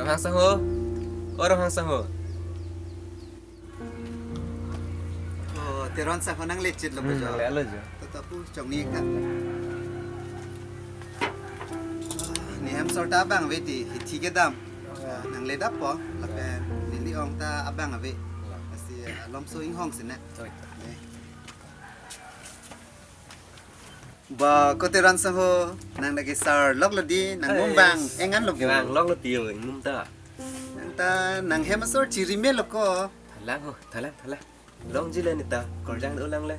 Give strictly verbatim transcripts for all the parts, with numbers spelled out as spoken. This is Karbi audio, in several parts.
Hang sangho, orang hang sangho. Oh, Teron sangho nanglechetlo Hmm, bojo. Lelo jo. Tatapu chongni ka. Nehem sor ta abang ave ti, hithi kedam. Ah, nangledappo, lapen neli ong ta abang ave. Lasi, ah, lomso inghong sine. Oi. Ne. Ba, ko Teron sangho, nang lagi sar loklo di, nang Hai, mum bang, engan lo. Bang loklo ti yo, mum ta. Nang ta, nang hem asor chiri melo ko. Thalang ho, thalang, thalang. Longji le neta, korjang dolang le.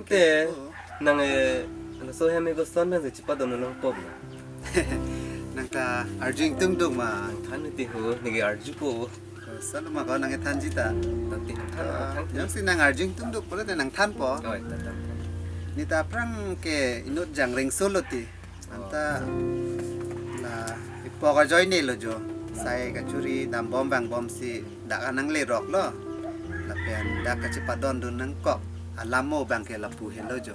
Te, Oh. nang, eh, laso hem e koson bang si chipadon longpo. Nang ta arju ingtungdung ma. Than ti ho, neke arjupo. Salo ma ko nang thanji ta. Tati, than, Ah, than, than. Jongsi nang arju ingtungdung pulote nang thanpo. Oi, than, than, than. Neta aphrang ke inut jangring solo ti. Anta la ipok ajoine lo jo. Sai kachuri dambom vangbomsi dak anang leroklo. Lapen dak kachipadondun nangkok. Alam mo bang ke lapu helo jo.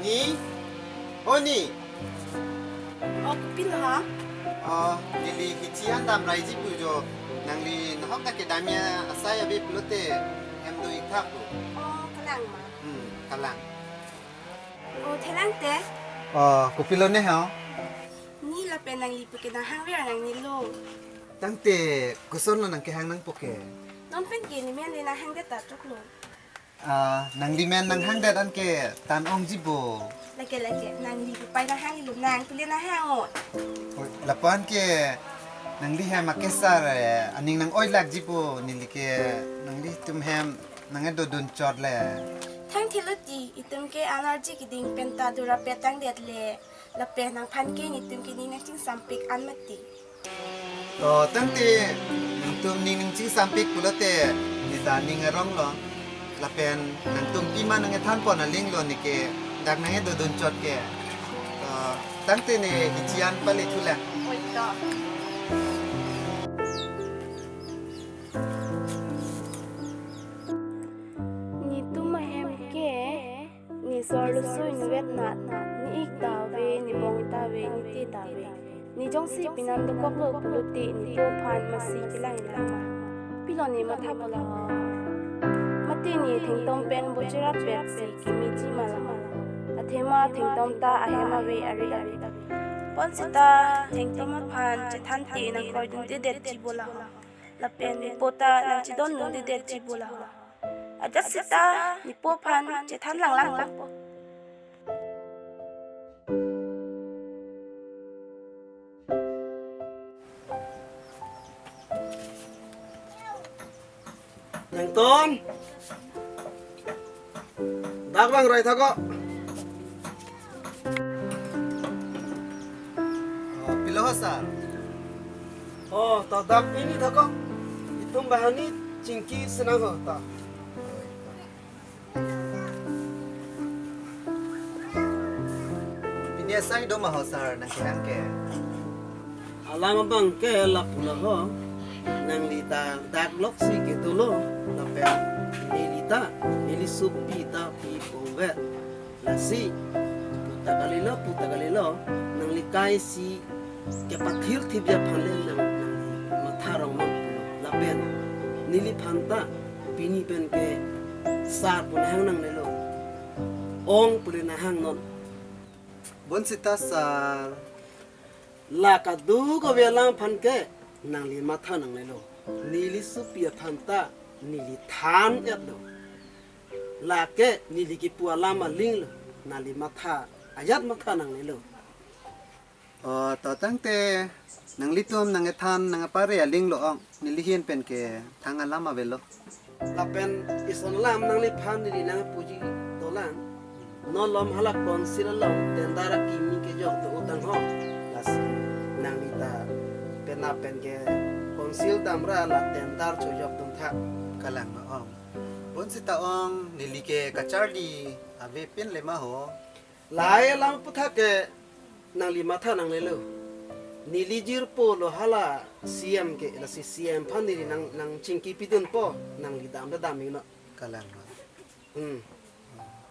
Ni? O ni? O, kopilo ha? O, neli hithi an damraiji pu jo. Nangli nahok ta kedamji asai ave pulote hem do-ik tha pu. O, kalang ma? Hmm, kalang. O, thelangte. O, kopilo ne ho? Ni lapen nangli pu ke nanghangver nangne lo. Tangte kosonlo nang kehang nangpo ke? Non pen ke ne men le nanghangdet ta truk lo. Ah, nangli men nanghangdet an ke tan ongji bo. Lake, lake, nangli pu pai nanghanglo, nang pu le nanghang-o. Oi, lapu-an ke nangli hem akesar, eh, aning nang-oi lakji bo, neli ke nanglitum hem nangkedodun chot le. Thang thilo ti, itum ke an arje keding pen ta dura petang det le. Lapen nangphan ke netum ke ning nangchingsampik an mati. To, tangte nangtum ning nangchingsampik pulote neta ning arong lo. Lapen nangtum pima nangkethan pon aling lo, neke dak nangkedodun chot ke. To, tangte ne hithi an pale thulang. Oi to. Netum ahem ke, ne sor lusui inutvet nat, ne-ik ta ave, ne bong ta ave, ne te ta ave. Ne jongsi penan dokoklo pulote netum aphan masi kelang-i lang ma? Pilo ne matha pola ho. Mati ne thengtong pen bocherap vet si kemeji ma lang. Thema thengtom ta ahem ave ari ari. Bonsita thengtom aphan chethan te nangkroidundedetji bola ho. Lapen nipo ta nangchedondedetji bola ho. Ajat sita nipo aphan chethan langlangpo. Nangton. Dak bang roi thak ko. Oh, pilo ho sir. Oh, to dak pini thak ko. Itum banghini chingki senang ho ta. Pini asai do ma ho sir nangkehang ke? Alam abang ke lapu lo ho. Nangli ta dak loksi kedo lo. Lapen neli ta, neli sopi ta pi pongvet. Lasi, pu ta kalilo, pu ta kalilo. Nangli kaisi kepathir thip aphan le nang, nangli matha rong non pulo. Lapen neliphan ta pini pen ke sir pu nahang nangnelo, ong pu le nahang non. Bonsita sir. La kadokave alam aphan ke nangli matha nangnelo. Neli sopi aphan ta neli than-etlo. Lake neli kipu alam aling lo. Nangli matha, ajat matha nangnelo. Oh, to tangte nanglitum nangkethan nangkepare aling lo ong. Neli ahin pen ke thang alam avelo. Lapen ison alam nangliphan neli nangpuji dolang. Non lom hala council along tender akimi kejok do-o tang ho. Lasi nangli ta penap pen ke council damra la tender chojok dun tha. Kalang ma ong. Bonsita ong neli ke kacharli avepin le ma ho. Lahai alam aputhak ke nangli matha nangnelo. Neli jirpo lo hala C M ke, lasi C M aphan neli nang, nangchingki pidunpo, nangli dam ta dam iknon. Kalang ma. Hmm.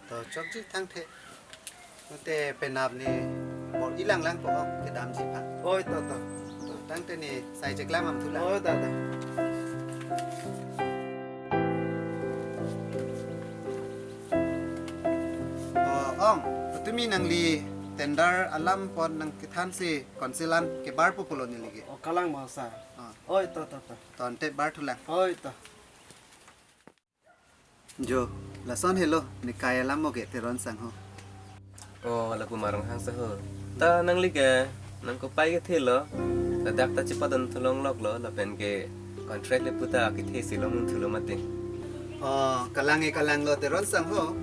To chokji tangte. Mate penap ne bor-i langlangpo kedamji aphan. Oi, to, to. To tangte ne sai cheklam amthu lang. Oi, to, to. Oh, ong, tumi nangli tender alam pon nangkethansi council an kebarpo pulo neli ke. Oh, kalang ma sir. Ah. Oi, to, to, to. To ante barthu lang. Oi, to. Jo, lason helo, ne kai alam mo ke Teron sang ho. Oh, lapu ma Ronghang sang ho. Ta nangli ke, nangkopai kethe lo. Ladak ta chepadon thulong lok lo, lapen ke contract le pu ta kethe si lo mun thulo mati. Oh, kalang e kalang lo Teron sang ho.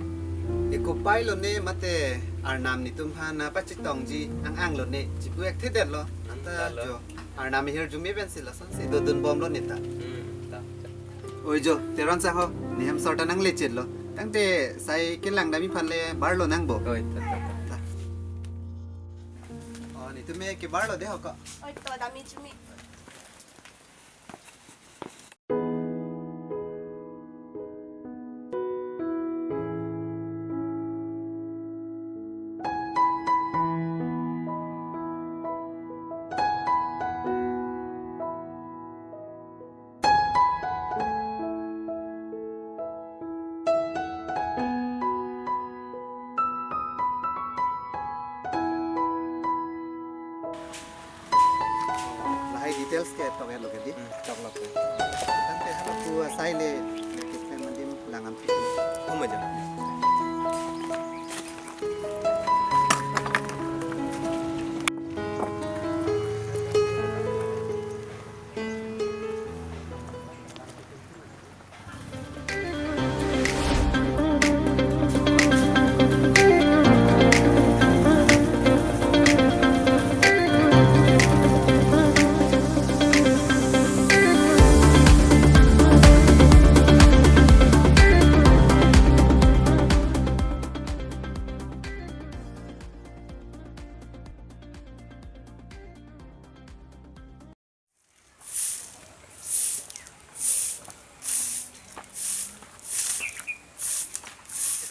E kopai lo ne mate Arnam netum aphan nangpachetongji ang-ang lo ne, chipu-ek thedet lo. Anta jo, Arnam ahirjume pensi lasonsi dodun bom lo ne ta. Hmm, ta. Oi jo, Teron sang ho, ne hem sor ta nanglechit lo. Tangte sai kelang dam-i aphan le barlo nangpo. Oi, ta, ta, ta. Ta. Oh, netum me kebarlo de ho ko. Oi, to dam-i chumi. Lahai details ke tok ya lo ke di? Hmm, tok lo ke. Tangte halapu asai le, le ke pen mandim lang ampi. Oh, maja.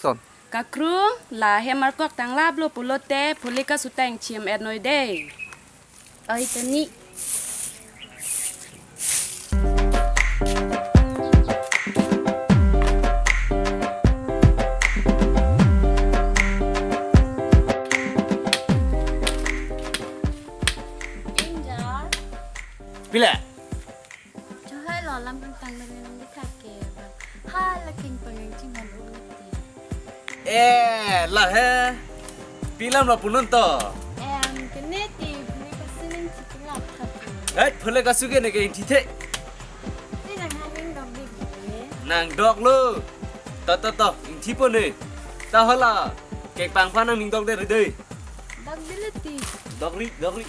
Son. Kakrung, la hem arkok tanglaplo pulote, phulika sutang chim ernoi de. Oi, Tony. Pila? Chohai lo, lam pangtang mene nang dikha ke. Hala kengpang nangchinghon ulo ti. Eh, la he. Pi alam lo punon to? Em, kene ti, pule kasu nangchipi lap tha pu. Hei, pule kasu ke ne ke ingthi the. Ti nang haning dok dik ke. Nang dok lo. To, to, to, ingthi po ne. Ta hala. Kengpang aphan nangning dok de ri de. Dok di le ti. Dok ri, dok ri.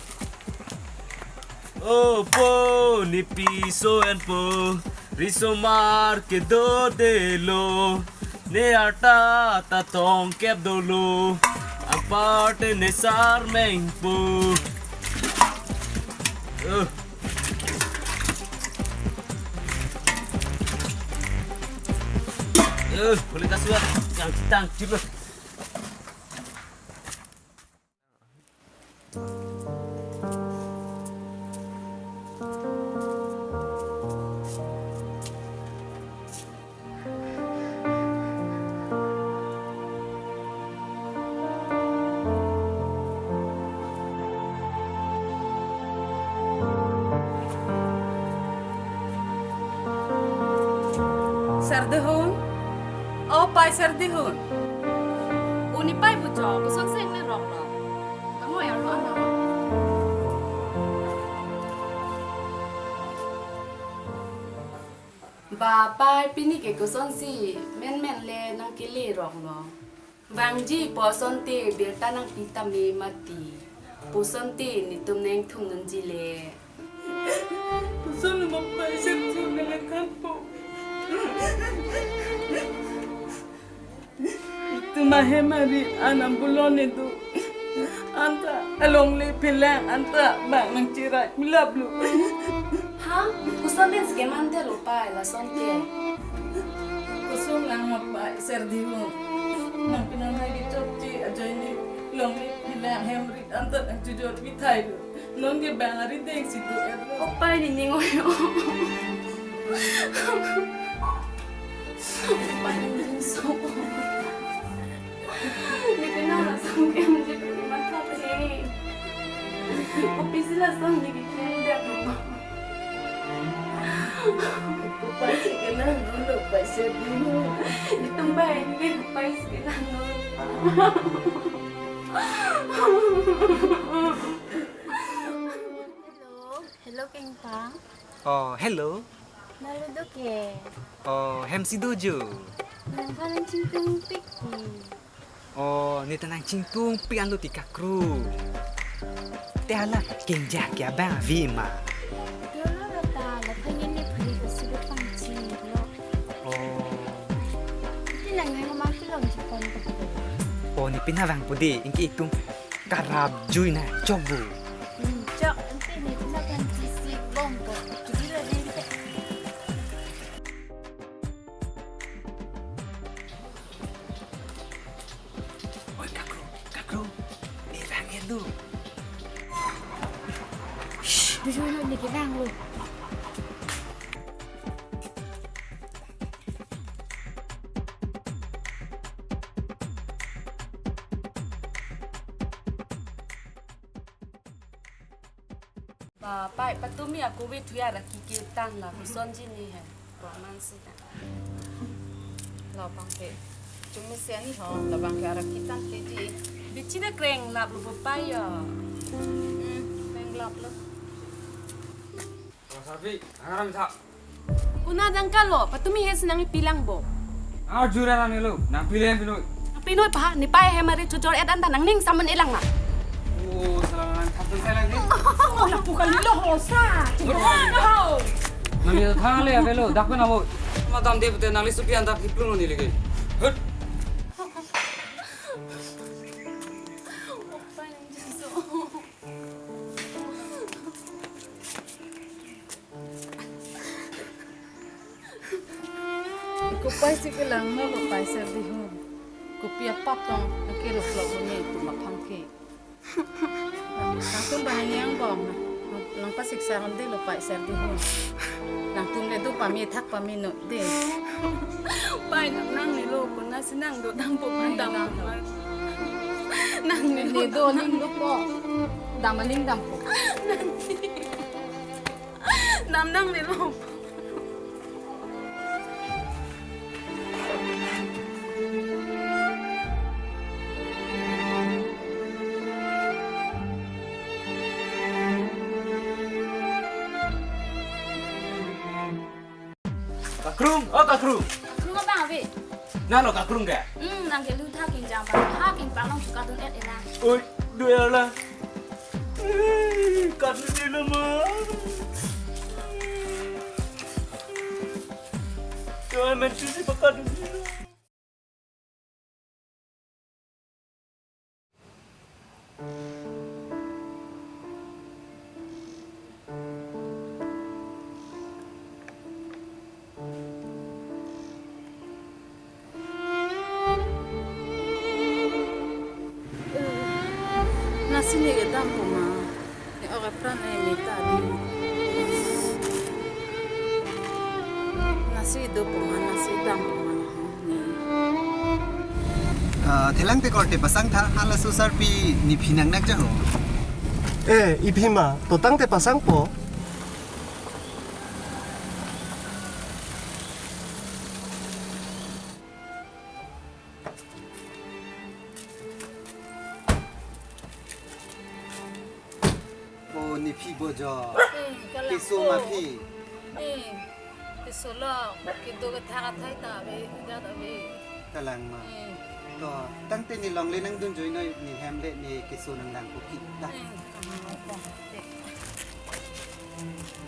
O po, ne piso en po, risomar kedo delo, ne arta ta tongkep dolo, aparte ne sarmeng po. Eh. Eh, pule kasu ah, yang kitang, cip lo. Serdihun. O pai Serdihun. O ne pai pu cho, kosonsi ne rong lo. Tangoi arlo ana. Ba pai, pini ke kosonsi menmen le nangkele rong lo. Vangji pu asonte birta nangpi tame mati. Pu asonte netum nangthum nangji le. Puson lo ba pai, Serdihun nangkhan po. Itum ahem arit an ambulon edu. Anta alongle pilang anta bang nangchirai pilap lo. Ha? Koson pen si keman te lo pai lason ke? Koson lang ma pai Serdihun. Nang pinang hai kechokche ajoine longle pilang hem rit anta nangchojor pithai lo. Non ke bang arideng si do-et lo. O pai, ne ning oi-o. O pai, ne ning so. Ne ke nang lason ke muje ke matha te. Kopisi lason ne ke klemdet lo. Kopai si kenang dolo, pai Serdihun. Itum bai, ne kopai si kenang dolo. Hello. Hello, kengpang. Oh, hello. Nalo do ke? Oh, hem si do jo. Nangphan nangchingtungpik ti. Oh, ne ta nangchingtungpik anlo ti kakru. Te hala kengjar ke abang ave ma? Dolo lo ta, laphan ne puli besi do pangcheng lo. Oh. Ti nang nang ma pilong chipon ko. Oh, ne pina vang pu de, ingke itum karap jui na chok bu. Hmm, chok, ante ne pina kan kisi bom ko. Jadi lo deh kita. Oi, kakru, kakru. Ne vang-et lo. Shh, dujui lo, ne kevang lo. Ba pai, patumi ako wi thuya ra kiki tang la, kosonji ne he. Ko man si ta. Labang ke. Chumi si ani ho, labang ke ara kitang ke ji. Bichi na kreng lap lo bo pai yo. Hmm, kreng lap lo. Sarpi, hangaram tha. Kuna dangka lo, patumi he si nangpi lang bo. Ar jura nang nelo, nangpi lang pinoi. Pinoi pa, ne pai hem arit chojor-et anta nangning samun-et lang ma. Oh, salah nang kapun saya lagi. Oh, lapu kali lo ho sa. Nang dia thang le avelo, dak pun avo. Madam dia pute nangli supi anta kiplung ni lagi. Hut. Kopai si kelang ma lo pai Serdihun. Kopi apap tong akirus lo ne itum aphan ke. Nangtum bahani angbong. Nang pasik saron de lo pai Serdihun. Nangtum le do pame thak pame no de. Pai nang nang ni lo ko na si nang do dam po. Nang dam po. Nang ni ne do ning do po. Dam aling dam po. Nang ni. Namnang ni lo. Kakrung, oh Kakrung. Kakrung abang ave. Nalo Kakrung ke? Hmm, nang ke lu tha kinjang bang ha kin palong suka dun et ena. Oi, dua la. Ih, kadun ni lo ma. Tuan men cuci pekan ni lo. Nasi ne kedam po ma, ne ok apran ne meta di. Nasi do po ma, nasi dam po ma ne. Ah, thelang te korte pasang tha, hala susar pi ne phi nang nak jaho. Eh, iphi ma, to tangte pasang po. O ne phi bo jo. Hmm, kalang keso ma ko phi. Hmm, keso lo, kedo kethak athai ta ave, ida ta ave. Kalang ma. Hmm. To, tangte ne longle nang dun joi noi, ne hem le ne keso nang dang ko ki ta. Hmm, hmm, hmm.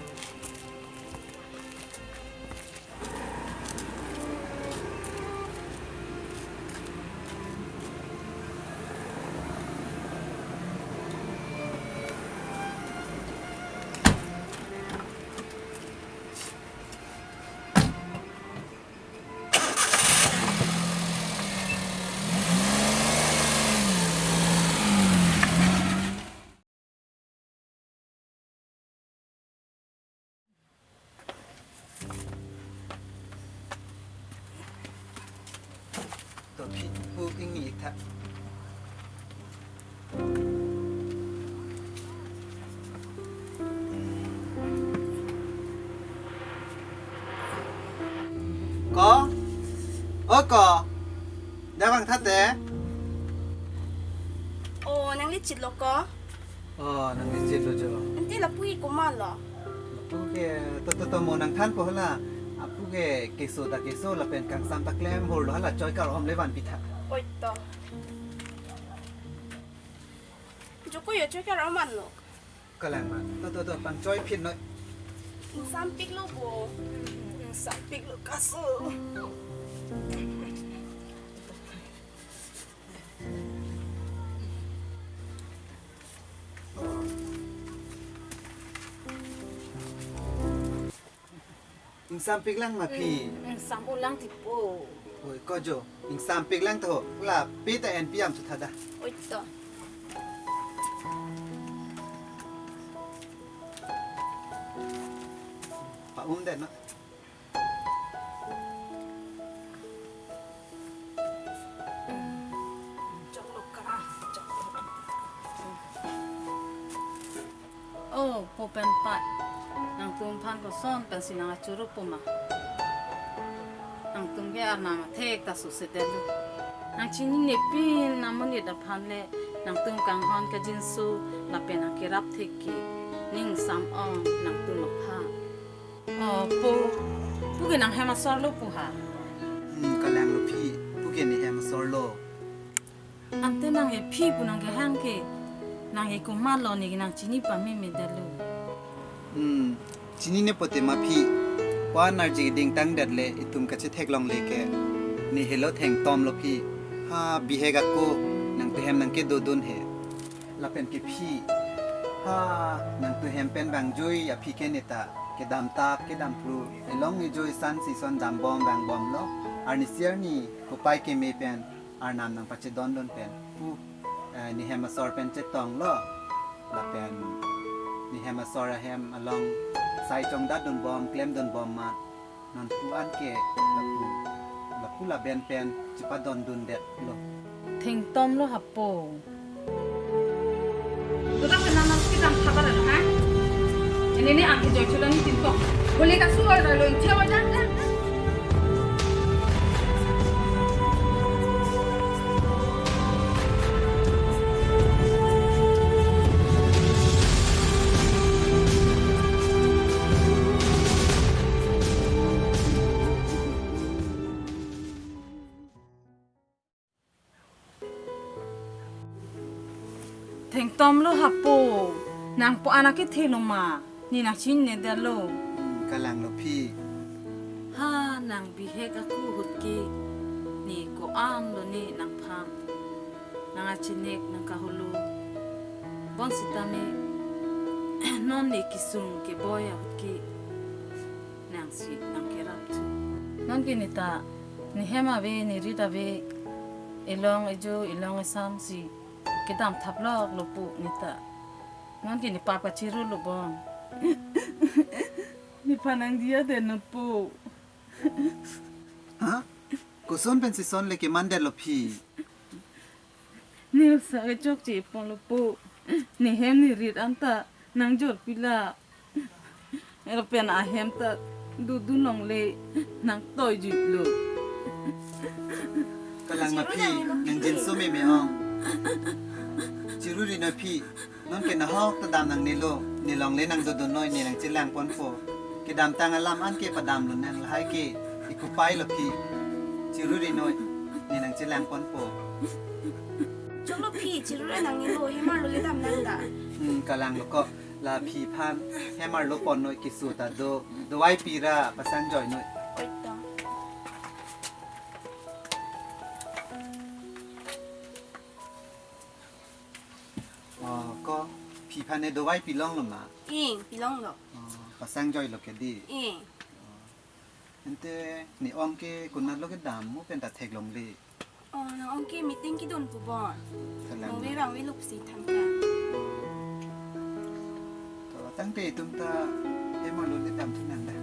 To phi pu kini tha. Ko? O ko? Dak vang tha te? O, nangli chit lo ko? O, nangli chit lo jo. Ante lapu ke komat lo? Lapu ke, to, to, to, mo nangthan po hala. Apu ke keso ta keso lapen kangsam ta klem hor lo, hala choi kar-om le vanpi tha. Oi to. Jo ko yo choi kar-om lo. Kalang ma. To, to, to, pangchoi phin noi. Ingsampik lo bo. Ingsampik lo kaso. Ingsampik lang ma phi. Hmm, ingsam-o lang ti po. Oi, ko jo. Ingsampik lang to. La, pi ta en pi am thu tha da. Oi to. Pa-um den no. Chok lo ka, chok lo. O, po pen pat. Nangtum aphan koson pensi nang achuru po ma. Nangtum ke arnam athek ta susedetlo. Nang chininepin amonit aphan le nangtum kanghon kangjinso lapen nang kerap thek ke ning sam-ong nangtum aphan. O, po, pu ke nang hem asor lo pu ha. Hmm, kalang lo phi, pu ke ne hem asor lo. Ante nang e phi pu nang kehang ke, nang e komat lo ne ke nang chini pamemedetlo. Hmm, chinine pote ma phi, pu-an arje ding tangdet le itum kachethek longle ke, ne helo thengtom lo phi, ha bihek ako, nangtum hem nang kedodun he. Lapen ke phi, ha, nangtum hem pen vangjui aphi ke ne ta, kedam tap, kedam phru, elong ne jui san si son dambom vangbom lo, arnisi arni, kopai keme pen, arnam nang pachedondun pen, pu, eh, ne hem asor pen chetong lo, lapen, ne hem asor ahem along, sai chongdatdunbom, klemdunbom ma, non pu-an ke lapu, lapu laben pen chepadondundetlo. Thengtom lo hapo. Duda ke nana kita khabar ha? Nini angke joy chulan ni tinpok. Boleh kasih order lo, ikhya wajan kan? Thengtom lo hapo, nangpo anak ke thelo ma, ne nangchinine detlo. Hmm, kalang lo phi. Ha, nang bihek aku ahut ke, ne ko-an lo ne nangphan. Nang achinek nang kaholo. Bonsitame, non ne kesung keboi ahut ke, nangsi nang kerap thu. Non ke ne ta, ne hem ave, ne rit ave, elong ejo, elong esam si kedam thap lok lo pu ne ta. Non ke ne pap kachiru lo bon. Nephan nangdiya det non pu. Ha? Koson pensi son le keman detlo phi? Ne usa kechokche pon lo pu. Ne hem ne rit anta nangjor pila. Lapen ahem ta dodun longle nangtoi jui lo. Kalang ma phi, nangjinso meme ong. Chiru ri noi phi, non ke nahok ta dam nangnelo, ne longle nangdodun noi, ne nangchelang ponpo. Kedamtang alam anke padam lo nang lahai ke, ikupai lo phi. Chiru ri noi, ne nangchelang ponpo. Choklo phi, chiru ri nangnelo, hem arlo le dam nang da. Hmm, kalang lo ko. La phi phan hem arlo pon noi, keso ta do, dovai pi ra pasang joi noi. Oi to. Oh, ko phi phan ne dovai pilong lo ma? Ing, pilong lo. Oh, pasang joi lo ke di. Ing. Ante ne ong ke konat lo kedam mo pen ta theklongle. Oh, nang ong ke meeting kedun pu bon. Kalang. Nang vang ve lup si than ta. To tangte itum ta hem arlo le dam thu nang da.